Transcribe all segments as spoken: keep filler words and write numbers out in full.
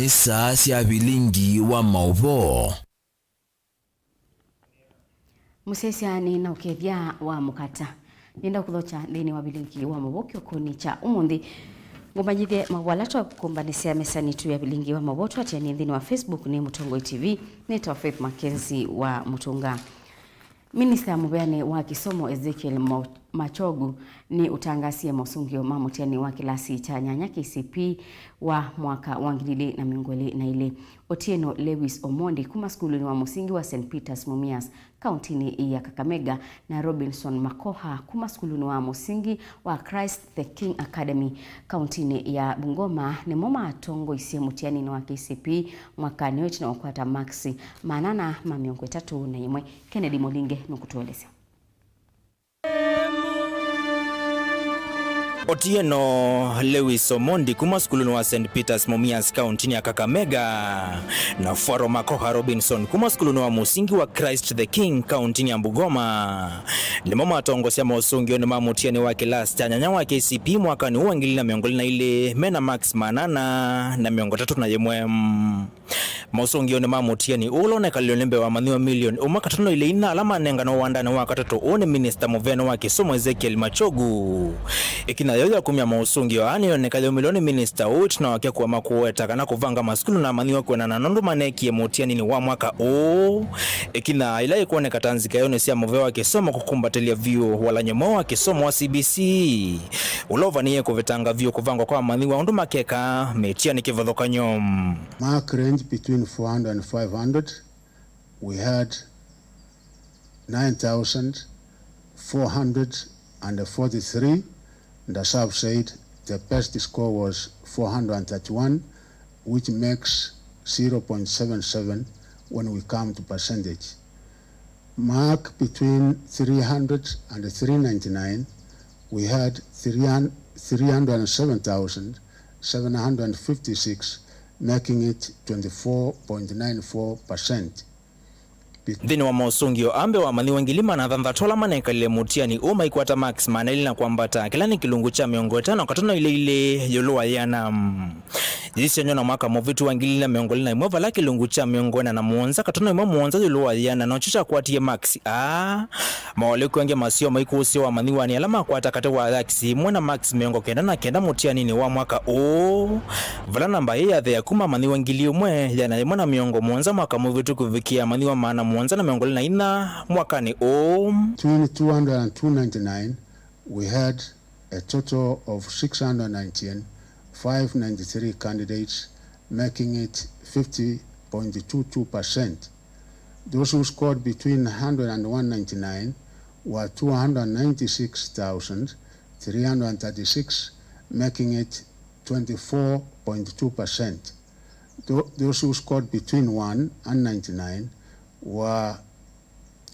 Saa sya vilingi wa maũvoo. Mũsyaĩĩsya nĩ na ũkethya wa mũkata. Nĩenda kũthokya nthĩnĩ wa vilingi wa maũvoo kĩokonĩ kya ũmũnthĩ. Ngũmanyĩthye maũvoo ala twakũmbanĩsya mesa yitũ ya vilingi wa maũvoo twatianie nthĩnĩ wa Facebook nĩ Mũtongoi T V. Nĩtawa Faith Mackenzie wa Mũtũnga. Minista mũveanĩ wa kĩsomo Ezekiel Mo- Machogu nĩ ũtangaasie mosũngĩo ma mũtiani wa kĩlasi kya nyanya K C P wa mwaka wa ngili ilĩ na mĩongo ĩlĩ na ilĩ. Otieno Lewis Omondi kuma sukulunĩ wa mũsingi wa Saint Peter's Mumias, kauntinĩ ya Kakamega, na Robinson Makoha kuma sukulunĩ wa mũsingi wa Christ the King Academy, kauntinĩ ya Bungoma, nĩmo matongoisye mũtianinĩ wa K C P mwakanĩ ũyũ ĩtina wa kũkwata makisi maana ana ma mĩongo ĩtatũ na ĩmwe. Kennedy Mũlinge nũkũtũelesya. Otieno Lewis Omondi kuma sukulunĩ wa Saint Peter's Mumias, kauntinĩ ya Kakamega, na Faro Makoha Robinson kuma sukulunĩ wa mũsingi wa Christ the King, kauntinĩ ya Bungoma, nĩmo matongosya mosũngĩonĩ ma mũtiani wa kĩlasi kya nyanya wa K C P mwakanĩ ũũ wa ngili na mĩongo ĩlĩ na ilĩ mena marks maana ana na mĩongo ĩtatũ na ĩmwe. Mosũngĩonĩ ma mũtiani ũũ ũla ũnekalile nĩ mbee wa amanyĩw'a milioni ũmwe katono ilĩ inya ala manenganwe wandanĩ wa katatũ ũũ nĩ minista mũveanĩ wa kĩsomo Ezekiel Machogu. Ĩkinya yoo ya kumya mosũngĩo aa nĩyoneka yaumĩlwe nĩ minista ũũ ĩtina wake kũema kũweta kana kũvanga masukulu na amanyĩw'a kwĩanana na ũndũ maneekie mũtianinĩ wa mwaka ũũ. Ĩkinya yĩla yĩkwoneka ta nzika ĩonĩ sya mũvea wa kĩsomo kũkumbatĩlya vyũ walany'o mweũ wa kĩsomo wa C B C. Ũla ũvanĩĩe kũvetanga vyũ kũvangwa kwa amanyĩw'a ũndũ makeka mĩtiani kĩvathũkany'o. Mark range between four hundred and five hundred, we had nine thousand four hundred and forty-three, and as I've said, the best score was four hundred and thirty-one, which makes zero point seven seven when we come to percentage. Mark between three hundred and three ninety-nine, we had three hundred, three hundred and seven thousand seven hundred fifty-six, making it twenty-four point nine four percent. Nthĩnĩ wa mosũngĩo aa mbee wa amanyĩw'a ngili maana thanthatũ ala manekalile mũtiani ũũ maikwata marks maana elĩ na kwambata, kĩla nĩ kĩlungu kya mĩongo ĩtano katono ilĩ ilĩ ĩũlũ wa yĩana. Yĩisyany'o na mwaka mũvĩtu wa ngili ilĩ na mĩongo ĩlĩ na ĩmwe, vala kĩlungu kya mĩongo ĩna na mũonza katono ĩmwe mũonza ĩũlũ wa yĩana nokyo kyakwatie makisi aa. Maũalyũku angĩ maseo maikũsĩwa amanyĩw'anĩ ala makwata katĩ wa makisi ĩmwe na makisi mĩongo kenda na kenda mũtianinĩ wa mwaka ũũ, vala namba ĩĩ yatheea kuma amanyĩw'a ngili ĩmwe yĩana yĩmwe na mĩongo mũonza mwaka mũvĩtu kũvikĩa amanyĩw'a maana mũonza na mĩongo ĩlĩ na inya mwakanĩ ũũ. Between two hundred and two ninety-nine, we had a total of six hundred nineteen, five ninety-three candidates, making it fifty point two two percent. Those who scored between hundred and one ninety-nine were two hundred ninety-six thousand three hundred thirty-six, making it twenty-four point two percent. Tho- those who scored between one and ninety-nine were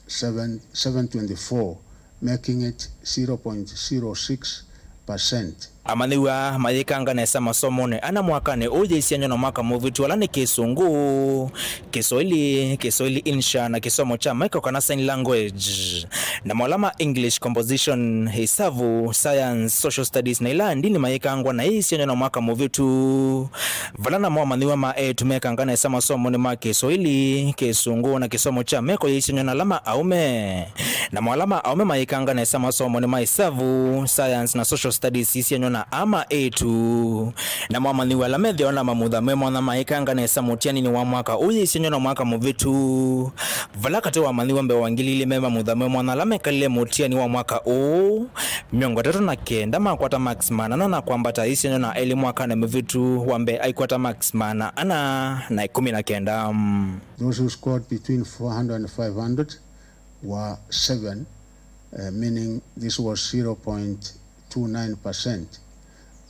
seven, seven twenty-four, making it zero point zero six percent. Amanyĩw'a mayĩkanga nesa masomonĩ ana mwakanĩ ũũ yĩisyany'o na mwaka mũvĩtu, ala nĩ Kĩsũngũ, Kĩswaili, Kĩswaili Insha, na kĩsomo kya meko kana sign language. Namo ala ma English, composition, ĩsavu, science, social studies, na ila ndini mayĩkangwa na yĩisyany'o na mwaka mũvĩtu. Vala namo amanyĩw'a ma eĩtu mekanga nesa masomonĩ ma Kĩswaili, Kĩsũngũ, na kĩsomo kya meko yĩisyany'o na ala ma aũme. Namo ala ma aũme mayĩkanga nesa masomonĩ ma ĩsavu, science, na social studies yĩisyany'o na aa ma eĩtu. Namo amanyĩw'a ala methĩawa na mamutha me mwanya mayĩkanga nesa mũtianinĩ wa mwaka ũũ yĩisyany'o na mwaka mũvĩtu. Vala katĩ wa amanyĩw'a mbee wa ngili ilĩ me mamutha me mwanya ala mekalile mũtiani wa mwaka ũũ, mĩongo ĩtatũ na kenda makwata marks maana ana na kwambata yĩisyany'o na elĩ mwakanĩ mũvĩtu wa mbee aikwata marks maana ana na ĩkũmi na kenda. Those who scored between four hundred and five hundred were seven, uh, meaning this was zero point two nine percent.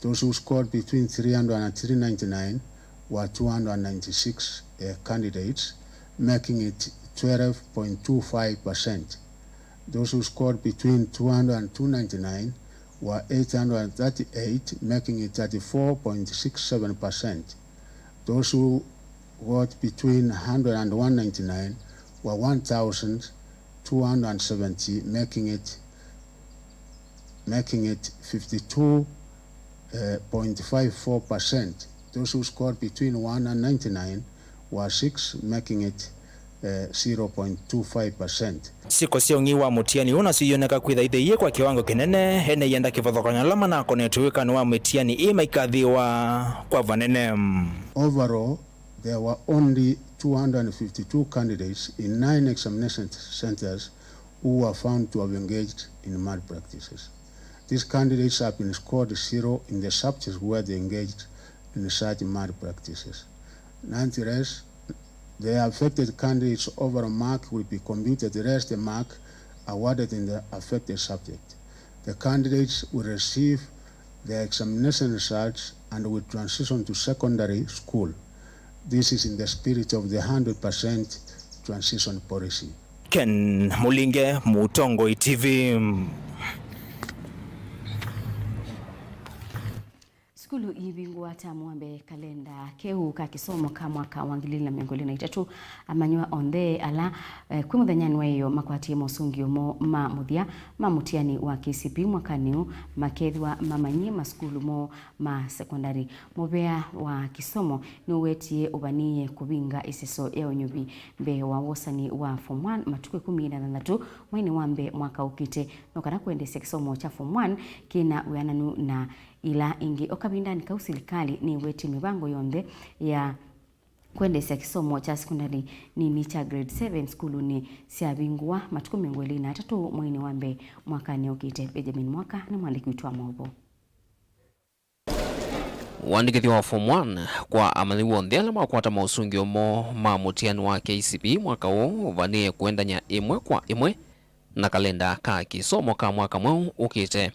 Those who scored between three hundred and three ninety-nine were two hundred ninety-six, uh, candidates, making it twelve point two five percent. Those who scored between two hundred and two ninety-nine were eight hundred thirty-eight, making it thirty-four point six seven percent. Those who got between hundred and one ninety-nine were one thousand two hundred seventy, making it, making it fifty-two point five four percent. Those who scored between one and ninety-nine were six, making it, uh, zero point two five percent. Syĩko sya ũng'ei wa mũtiani ũũ nasyo ioneka kwĩtha itheie kwa kĩwango kĩnene, ene ienda kĩvathũkany'o ala manakonetwe wĩkanĩ wa mĩtiani ĩĩ maikathĩĩwa kwa vanene. Overall, there were only two hundred fifty-two candidates in nine examination centers who were found to have engaged in malpractices. These candidates have been scored zero in the subjects where they engaged in such malpractices. Nonetheless, the affected candidates' overall mark will be computed less the mark awarded in the affected subject. The candidates will receive their examination results and will transition to secondary school. This is in the spirit of the hundred percent transition policy. Ken Mulinge, Mũtongoi T V. Sukulu iivingũa tamu wa mbee kalenda keũ ka kĩsomo ka mwaka wa ngili ilĩ na mĩongo ĩlĩ na itatũ. Amanyĩw'a onthe ala, eh, kwĩ mũthenyanĩ wa ĩyo makwatie mosũngĩo moo ma mũthya ma mũtiani wa K C P E mwakanĩ ũũ makethĩwa mamanyie masukulu moo ma sekondalĩ. Mũvea wa kĩsomo nĩũwetie ũvanie kũvinga ĩseso ya ũnyuvi mbee wa wosani wa Form one matukũ ĩkũmi na thanthatũ mweinĩ wa mbee mwaka ũkĩte, no kana kũendeesya kĩsomo kya Form one kĩna wĩananu na ila ingĩ. O kavindanĩ kau, silikalĩ nĩwetie mĩvango yonthe ya kũendeesya kĩsomo kya sekondalĩ nini kya grade seven sukulunĩ syavingũwa matukũ mĩongo ĩlĩ na atatũ mweinĩ wa mbee mwakanĩ ũkĩte. Benjamin Mwaka nĩ mwandĩki witũ wa maũvoo. Ũandĩkĩthyo wa Form one kwa amanyĩw'a onthe ala makwata mosũngĩo moo ma mũtiani wa K C P E mwaka ũũ ũvanĩe kũendany'a ĩmwe kwa ĩmwe na kalenda ka kĩsomo ka mwaka mweũ ũkĩte.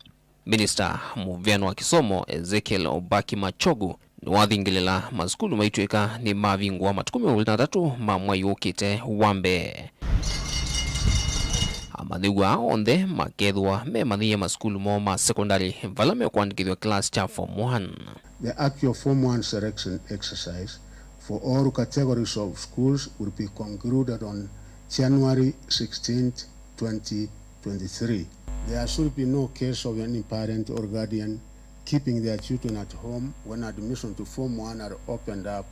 Minista mũveani wa kĩsomo Ezekiel Obaki Machogu nĩwathingĩlĩla masukulu maitw'ĩka nĩmavingũa matukũ mĩongo ĩlĩ na atatũ ma mwai ũkĩte wa mbee. Amanyĩw'a aa onthe makethĩwa memanyĩie masukulu moo ma sekondalĩ vala mekũandĩkĩthw'a kĩlasi kya Form one. The actual Form one selection exercise for all categories of schools will be concluded on January sixteenth, twenty twenty-three. There should be no case of any parent or guardian keeping their children at home when admission to Form one are opened up,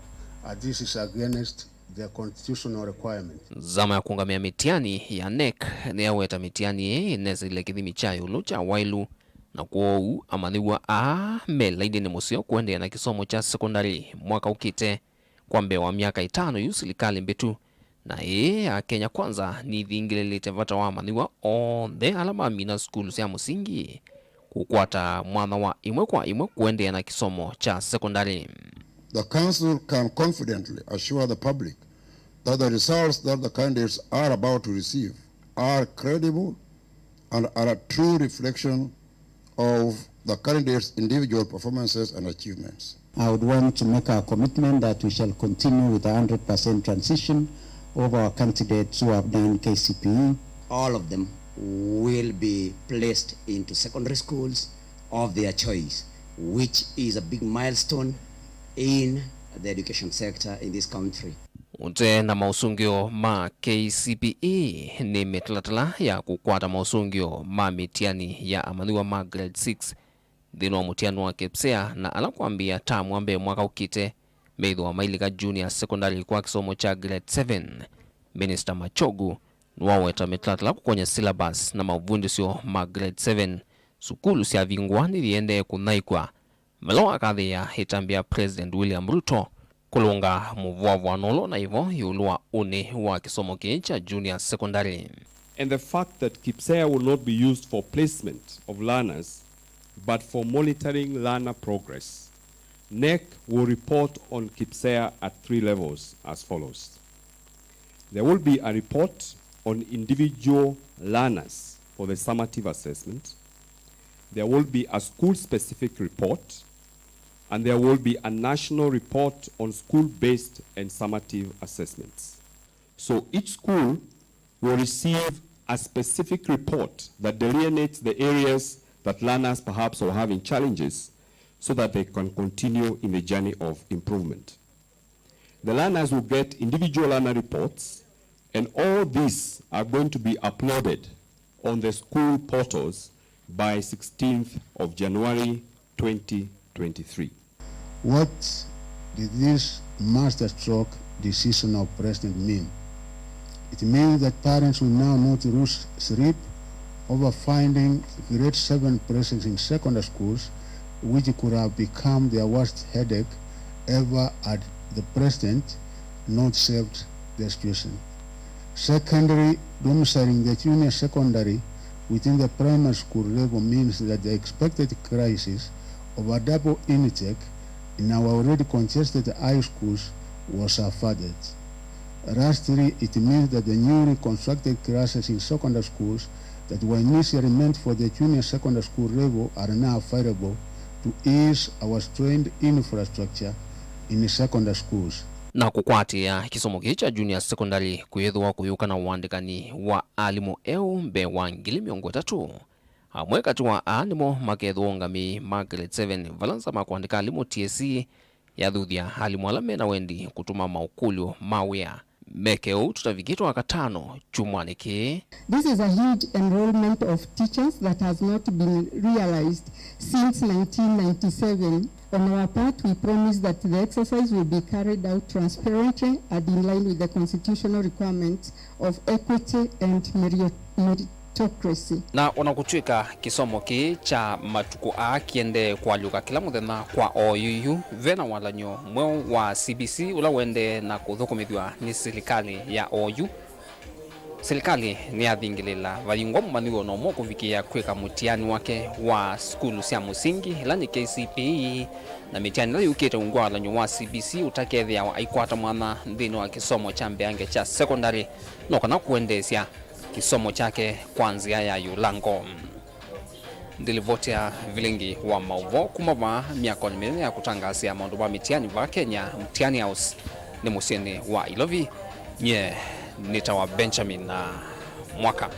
as this is against the constitutional requirement. Nzama ya kũũngamĩa mĩtiani ya nec nĩyaweta mĩtiani ĩĩ ĩnesĩlile kĩthimi kya ĩũlũ kya waĩlu, na kwoou amanyĩw'a aa me lainĩnĩ mũseo kũendeea na kĩsomo kya sekondalĩ mwaka ũkĩte kwa mbee wa myaka ĩtano yu silikalĩ mbĩtu, na ĩĩ ya Kenya Kwanza nĩthingĩlĩlĩte vata wa amanyĩw'a onthe ala mamina sukulu sya mũsingi kũkwata mwanya wa ĩmwe kwa ĩmwe kũendeea na kĩsomo kya sekondalĩ. The council can confidently assure the public that the results that the candidates are about to receive are credible and are a true reflection of the candidates' individual performances and achievements. I would want to make a commitment that we shall continue with a hundred percent transition of our candidates who have done K C P E. All of them will be placed into secondary schools of their choice, which is a big milestone in the education sector in this country. Ũte na maũsũngĩo ma K C P E, nĩ mĩtalatala ya kũkwata maũsũngĩo ma mĩtiani ya amanyĩw'a ma grade six nthĩnĩ wa mũtiani wa KPSEA, na ala kwambĩĩa tamu wa mbee mwaka ũkĩte meĩthĩwa mailika junior secondary kwa kĩsomo kya grade seven. Minister Machogu nĩwaweta mĩtalatala kũkony'a syllabus na mavundĩsyo ma grade seven sukulu syavingũa nĩyĩendee kũthaĩkw'a. Vala wakathĩĩa ĩtambya ya President William Ruto kũlũnga mũvũavũano ũla ũnaĩ vo ĩũlũ wa ũnĩ wa kĩsomo kĩĩ kya junior secondary. And the fact that KPSEA will not be used for placement of learners, but for monitoring learner progress. NEC will report on KPSEA at three levels as follows. There will be a report on individual learners for the summative assessment. There will be a school-specific report, and there will be a national report on school-based and summative assessments. So each school will receive a specific report that delineates the areas that learners perhaps are having challenges so that they can continue in the journey of improvement. The learners will get individual learner reports, and all these are going to be uploaded on the school portals by sixteenth of January twenty twenty-three. What did this masterstroke decision of President mean? It means that parents will now not lose sleep over finding grade seven places in secondary schools, which could have become their worst headache ever had the president not saved the situation. Secondly, domiciling the junior secondary within the primary school level means that the expected crisis of a double intake in our already congested high schools was averted. Lastly, it means that the newly constructed classes in secondary schools that were initially meant for the junior secondary school level are now available to ease our strained infrastructure in secondary schools. Na kũkwatĩĩa kĩsomo kĩĩ kya junior secondary kwĩthĩwa kũyũka na ũandĩkani wa alimũ eũ mbee wa ngili mĩongo ĩtatũ, amwe katĩ wa aa nĩmo makethĩwa ũngamĩi ma grade seven, vala nza ma kũandĩka alimũ T S C yathuthya alimũ ala mena wendi kũtũma maũkũlyo ma wĩa meke ũu tũtavikĩtwe Wakatano kyumwanĩ kĩĩ. This is a huge enrollment of teachers that has not been realized since nineteen ninety-seven. On our part, we promise that the exercise will be carried out transparently and in line with the constitutional requirements of equity and merio-, meritocracy. Na ona kũtw'ĩka kĩsomo kĩĩ kya matukũ aa kĩendee kũalyũka kĩla mũthenya kwa oyu yu, ve na walany'o mweũ wa C B C ũla ũendee na kũthũkũmĩthw'a nĩ silikalĩ ya oyu. Silikalĩ nĩyathingĩlĩĩla vayingwa mũmanyĩw'a o na ũmwe kũvikĩĩa kwĩka mũtiani wake wa sukulu sya mũsingi, ĩla nĩ K C P E, na mĩtiani ĩla yũkĩte ungu wa walany'o wa C B C ũtakethĩawa aikwata mwanya nthĩnĩ wa kĩsomo kya mbeange kya sekondalĩ, no kana kũendeesya kĩsomo kyake kwa nzĩa ya ĩũlango. Ndilivotea vilingi wa maũvoo kuma vaa myakonĩ mĩnene ya kũtangaasĩa maũndũ ma mĩtiani vaa Kenya, Mtiani House, nĩ mũsyĩnĩ wa Ilovi. Nyie nĩtawa Benjamin na Mwaka.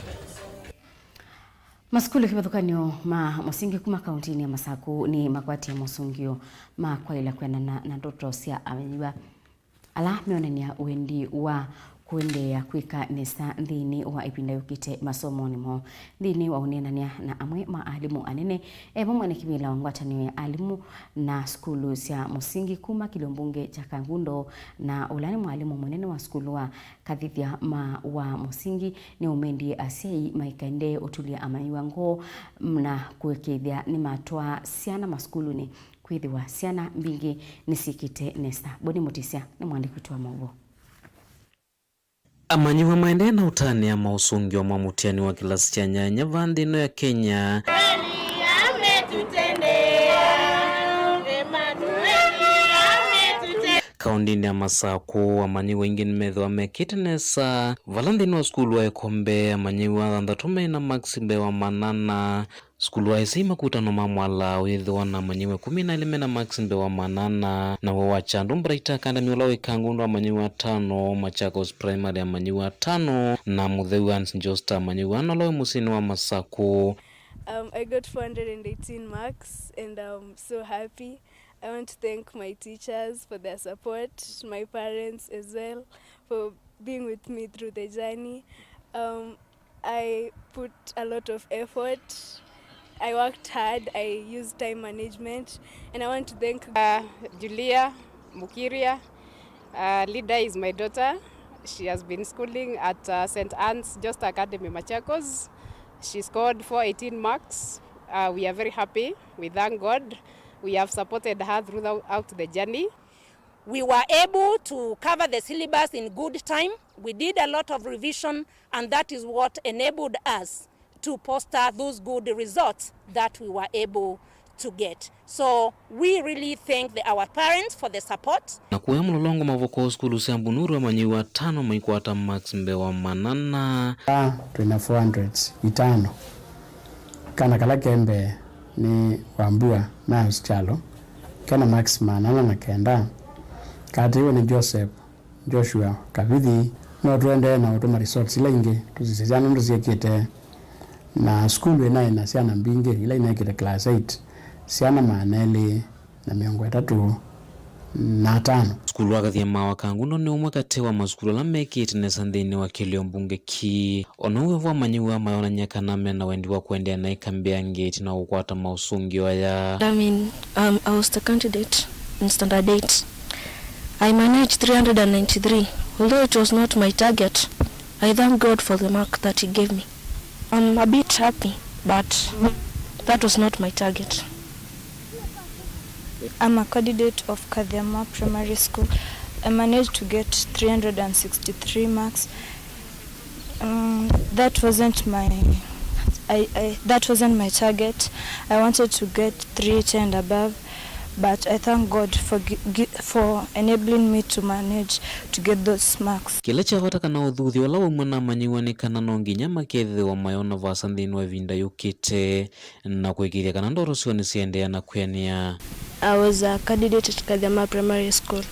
Masukulu kĩvathũkany'o ma mũsingi kuma kauntinĩ ya Masaku nĩ makwatie mosũngĩo ma kwaĩla kwendana na ndoto sya amanyĩw'a ala meonany'a wendi wa kũendeea kwĩka nesa nthĩnĩ wa ĩvinda yũkĩte masomonĩ moo. Nthĩnĩ wa ũneenany'a na amwe ma alimũ anene, e vamwe na kĩvĩla wa ngwatanĩo ya alimũ na sukulu sya mũsingi kuma kĩlio mbunge kya Kangundo, na ũla nĩ mwalimũ mũnene wa sukulu wa Kathithya ma wa mũsingi, nĩũmendie asyai maikaendee ũtulya amanyĩw'a ngoo na kũĩkĩĩthya nĩmatwaa syana masukulunĩ. Kwĩthĩwa syana mbingĩ nĩsyĩkĩte nesa. Boni Mutisya nĩ mwandĩki witũ wa maũvoo. Amanyĩw'a maendee na ũtanĩa maũsũngĩo ma mũtiani wa kĩlasi kya nyanya vaa nthĩ ĩno ya Kenya. Kaũndĩnĩ ya Masakũ, amanyĩw'a aingĩ nĩmethĩwa mekĩte nesa. Vala nthĩnĩ wa sukulu wa Ĩkombe, amanyĩw'a thanthatũ me na maksi mbee wa maana ana. Sukulu wa Ĩsei Makutano ma Mwala ũyĩthĩwa na amanyĩw'a ĩkũmi na elĩ me na maksi mbee wa maana ana, naw'o wa Kyandũ Bright Academy ũla wĩ Kangundo amanyĩw'a atano, Machakos Primary amanyĩw'a atano, na Mũtheu Hans Njosta amanyĩw'a ana ũla wĩ mũsyĩnĩ wa Masakũ. Um, I got four hundred and eighteen marks and I'm so happy. I want to thank my teachers for their support, my parents as well for being with me through the journey. Um, I put a lot of effort. I worked hard. I used time management, and I want to thank uh, Julia Mukiria. Uh, Lida is my daughter. She has been schooling at uh, Saint Anne's Josta Academy, Machakos. She scored four eighteen marks. Uh, we are very happy. We thank God. We have supported her throughout the journey. We were able to cover the syllabus in good time. We did a lot of revision, and that is what enabled us to poster those good results that we were able to get. So we really thank the, our parents for the support. Na kũya Mũlolongo Mavoko, sukulu sya Mbunuru, amanyĩw'a atano maikwata marks mbee wa maana ana. Aa, twĩ na four hundreds itano. Kana kala ke mbee nĩ Wambua Miles Kyalo, kena marks maana ana na kenda. Kaatĩĩwe nĩ Joseph Joshua Kavithi. No tũendee na ũtũma results ila ingĩ, tũsisye syana ũndũ syĩkĩte. Na sukulu ĩnaĩ na syana mbingĩ ila inekĩte class eight, syana maana elĩ na mĩongo ĩtatũ na atano. Sukulu wa Kathia ma wa Kangundo nĩ ũmwe katĩ wa masukulu ala mekĩte nesa nthĩnĩ wa kĩlio mbunge kĩĩ. Ona ũu wĩvo, amanyĩw'a mayonany'a kana mena wendi wa kũendeea na ĩkambĩ ya ngeti na kũkwata maũsũngĩo aya. I mean, um, I was the candidate in standard eight. I managed three hundred ninety-three. Although it was not my target, I thank God for the mark that he gave me. I'm a bit happy, but that was not my target. I'm a candidate of Kadhiama Primary School. I managed to get three hundred sixty-three marks. Um, that wasn't my, I, I, that wasn't my target. I wanted to get three eighty and above, but I thank God for gi-, gi-, for enabling me to manage to get those marks. Kĩla kya vata kana ũthuthyo ũla waumw'a na amanyĩw'a nĩ kana no nginya makethĩwa mayona vaasa nthĩnĩ wa ĩvinda yũkĩte na kũĩkĩĩthya kana ndoto syoo nĩsyaendeea na kwĩanĩa. I was a candidate at Kadhiama Primary School.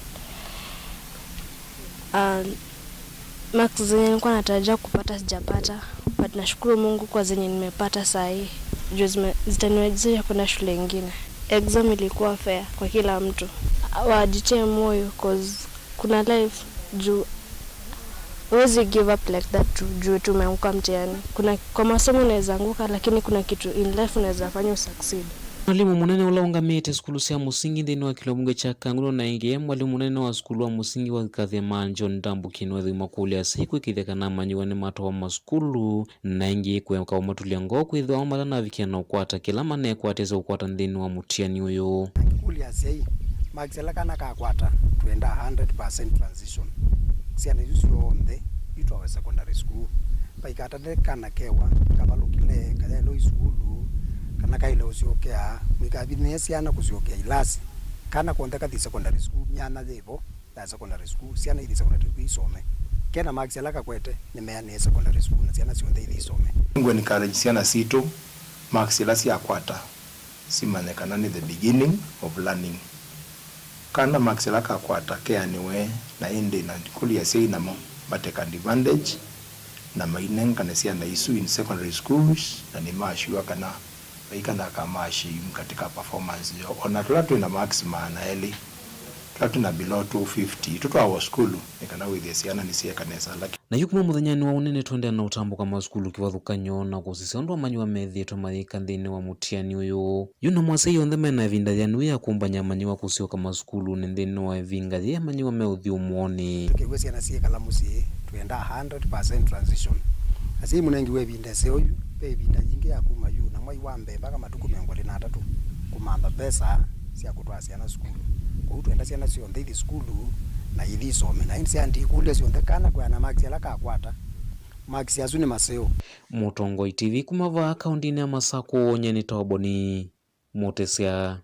Um, marks zenye nilikuwa natarajia kupata sijapata, but nashukuru Mungu kwa zenye nimepata saa hii, juu zime-, zitaniwezesha kwenda shule ingine. Exam ilikuwa fair kwa kila mtu. Wajitie moyo, 'cause kuna life juu huwezi give up like that tu, juu tumeanguka mtihani. Kuna, kwa masomo unaweza anguka, lakini kuna kitu in life unaweza fanya usucceed. Mwalimũ mũnene ũla ũngamĩĩte sukulu sya mũsingi nthĩnĩ wa kĩlungu kya Kangundo na ĩngĩ, mwalimũ mũnene wa sukulu wa mũsingi wa Kathema John Ndambuki nĩwethĩwa makũlya asyai kwĩkĩĩthya kana amanyĩw'a nĩmatwawa masukulu na ĩngĩ kũeka ũmatũlya ngoo kwĩthĩwa o matanavikĩa na ũkwata kĩla manekwatĩte ũkwata nthĩnĩ wa mũtiani ũyũ. Angĩkũlya asyai, marks ala kana kakwata, twenda one hundred percent transition. Syana isu syonthe itwawe secondary school. Vaikatate kana kewa kavalũkile kayaĩlwe isukulu, kana kaĩle ũsyokea, mũikavinyĩe syana kũsyokea ilasi. Kana konthe kathi secondary school, myanya yĩvo ya secondary school, syana ithi secondary school isome. Kena marks ala kakwete, nĩmeanĩe secondary school na syana syonthe ithi isome. Nĩngũ encourage syana sitũ, marks ila syakwata simanye kana nĩ the beginning of learning. Kana marks ila kakwata keanĩwe, na ĩndĩ na ndikũlya asyai namo mateka advantage na mainengane syana isu in secondary schools, na nĩmasure kana vaikana kama shame katika performance yoo. Ona tũla twĩ na marks maana elĩ, tũla twĩ na below two fifty, tũtwawa sukulu nĩ kana wĩthĩe syana nĩsyĩka nesa. Laki- Na yu kuma mũthenyanĩ wa ũnene tũendeea na ũtambũka masukulu kĩvathũkany'o na kũsisya ũndũ amanyĩw'a methĩĩtwe mayĩka nthĩnĩ wa mũtiani ũyũ. Yu namo asyai onthe mena ĩvinda yĩanu ya kũmbany'a amanyĩw'a kũsyoka masukulunĩ nthĩnĩ wa ĩvinga yĩĩ amanyĩw'a me ũthyũmũonĩ. Tũkew'a syana syĩkala mũsyĩ, twenda one hundred percent transition. Asyai mũnengiwe ĩvinda ĩseo yu, ve ĩvinda yingĩ ya kuma yu na mwai wa mbee mpaka matukũ mĩongo ĩlĩ na atatũ kũmantha mbesa sya kũtwaa syana sukulu. Kwoou twenda syana syonthe ithi sukulu na ithi isome. Na ĩndĩ sya ndikũlya syonthe kana kwĩana makisi ala kakwata, makisi asu nĩ maseo. Mũtongoi T V kuma vaa kaũndĩnĩ ya Masakũ, nyie nĩ Toboni Mũtĩsya.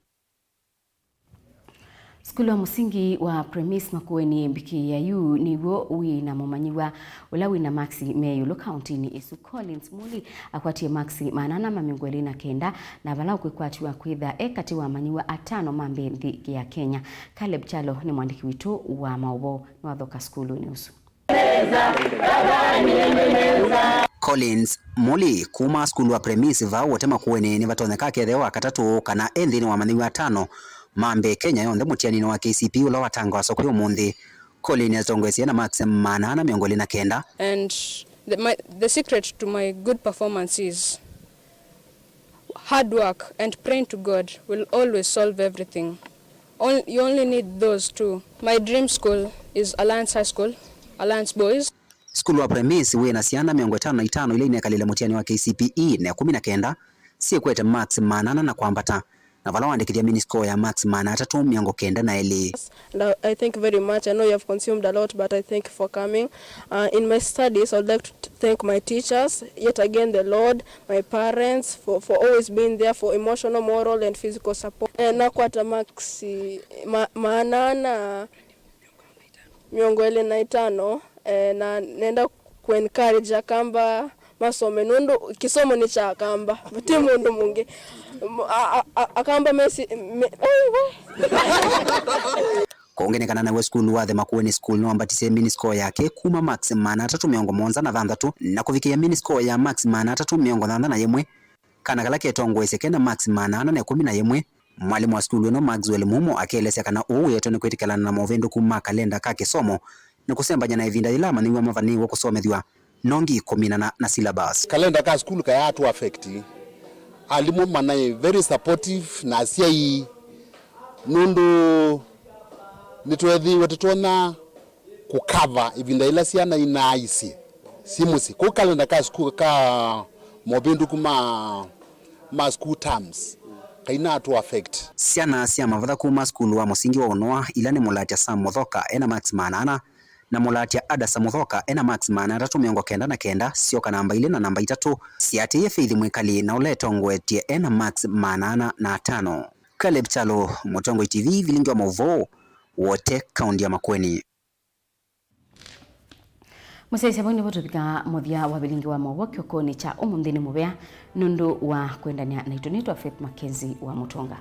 Sukulu wa mũsingi wa Premise Makueni mbikĩ ya yu nĩw'o wĩ na mũmanyĩw'a ũla wĩ na makisi me ĩũlũ kaũntĩnĩ ĩsu. Collins Muli akwatie makisi maana ana ma mĩongo ĩlĩ na kenda, na vala ũkwĩkwatiwa kwĩtha e katĩ wa amanyĩw'a atano ma mbee nthĩ ya Kenya. Caleb Kyalo nĩ mwandĩki witũ wa maũvoo, nĩwathoka sukulunĩ ũsu. Collins Muli kuma sukulu wa Premise vau ũte Makueni nĩvatonyeka akethĩwa wa katatũ kana e nthĩnĩ wa amanyĩw'a atano ma mbee Kenya yonthe mũtianinĩ wa K C P E ũla watangaaswa kwĩ ũmũnthĩ. Collins atongoesye na marks maana ana mĩongo ĩlĩ na kenda. And the, my, the secret to my good performance is hard work and praying to God will always solve everything. On-, you only need those two. My dream school is Alliance High School, Alliance Boys. Sukulu wa Premise wĩ na syana mĩongo ĩtano na itano ila inekalile mũtiani wa K C P E, na ĩkũmi na kenda syĩkwete marks maana ana na kwambata, na vala wandĩkĩthya mini score ya marks maana atatũ mĩongo kenda na elĩ. And I, I thank you very much. I know you have consumed a lot, but I thank you for coming. Uh, in my studies, I would like to t-, thank my teachers, yet again the Lord, my parents, for, for always being there for emotional, moral and physical support. Eh, nakwata marks ma-, maana ana mĩongo ĩlĩ na itano, eh, na nenda kũ-encourage Akamba masome, nũndũ kĩsomo nĩ kya Akamba, vati mũndũ mũngĩ. M-, a-, a-, a-, Akamba mesi-, me-, ai, we. Kũngĩ nĩ kana naw'o sukulu wa The Makueni School nĩwambatisye mini score yake kuma marks maana atatũ mĩongo mũonza na thanthatũ na kũvikĩĩa mini score ya marks maana atatũ mĩongo thanthatũ na ĩmwe, kana kala ketongoesye kena marks maana ana na ĩkũmi na ĩmwe. Mwalimũ wa sukulu ĩno, Maxwell Mumo, akeelesya kana ũu wĩetwe nĩ kwĩtĩkĩlana na movĩndũku ma kalenda ka kĩsomo na kũsembany'a na ĩvinda yĩla amanyĩw'a mavanĩĩwe kũsomethw'a nongi kũminana na syllabus. Kalenda ka sukulu kayaatũ affect. Alimũ manaĩ very supportive na asyai, nũndũ Nĩtweethĩiwe tũtonya kũkava ĩvinda yĩla syana inaaisye syĩ mũsyĩ. Kũu kalenda ka sukulu ka movĩndũku ma, ma school terms kainatũ affect. Syana sya mavatha kuma sukulu wa mũsingi wa Ũnoa, ila nĩ mũlatya Sam Mũthoka ena marks maana ana, na mũlatya Adasa Mũthoka ena marks maana atatũ mĩongo kenda na kenda, syoka namba ilĩ na namba itatũ, syaatĩĩe Faith Mwĩkali na ũla etongoetye ena marks maana ana na atano. Caleb Kyalo, Mũtongoi T V, Vilingi wa Maũvoo, Wote, kaunti ya Makueni. Mũsyaĩĩsya, vau nĩvo tũvika mũthya wa Vilingi wa Maũvoo kĩokonĩ kya ũmũnthĩ. Nĩ mũvea nũndũ wa kwendany'a naitũ. Nĩtwa Faith Mackenzie wa Mũtũnga.